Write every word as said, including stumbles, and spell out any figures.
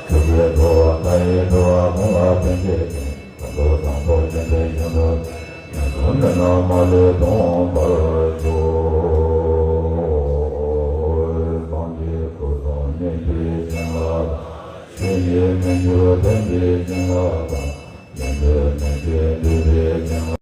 ཆོས་ཀྱི་འགྲོ་བ་མཐའ་ཡས་འགྲོ་བ་ཀུན་ལ་ཕན་བྱེད་ཅིང་། ཁམས་དང་བཟང་པོ་ཅན་དུ་བྱོན་དུ་གསོལ། ཡང་དག་མི་ནག་མ་ལུས་སྟོངས་པར་ཤོག། གང་གིས་སྐུ་གསུང་ཐུགས་ཀྱི་བྱིན་རླབས་དང་། ཆོས་ཀྱི་མི་འགྱུར་དོན་གྱི་བྱིན་རླབས་དང་། ཉན་ཐོས་མི་མཇེད་འདུས་པའི་བྱིན་རླབས།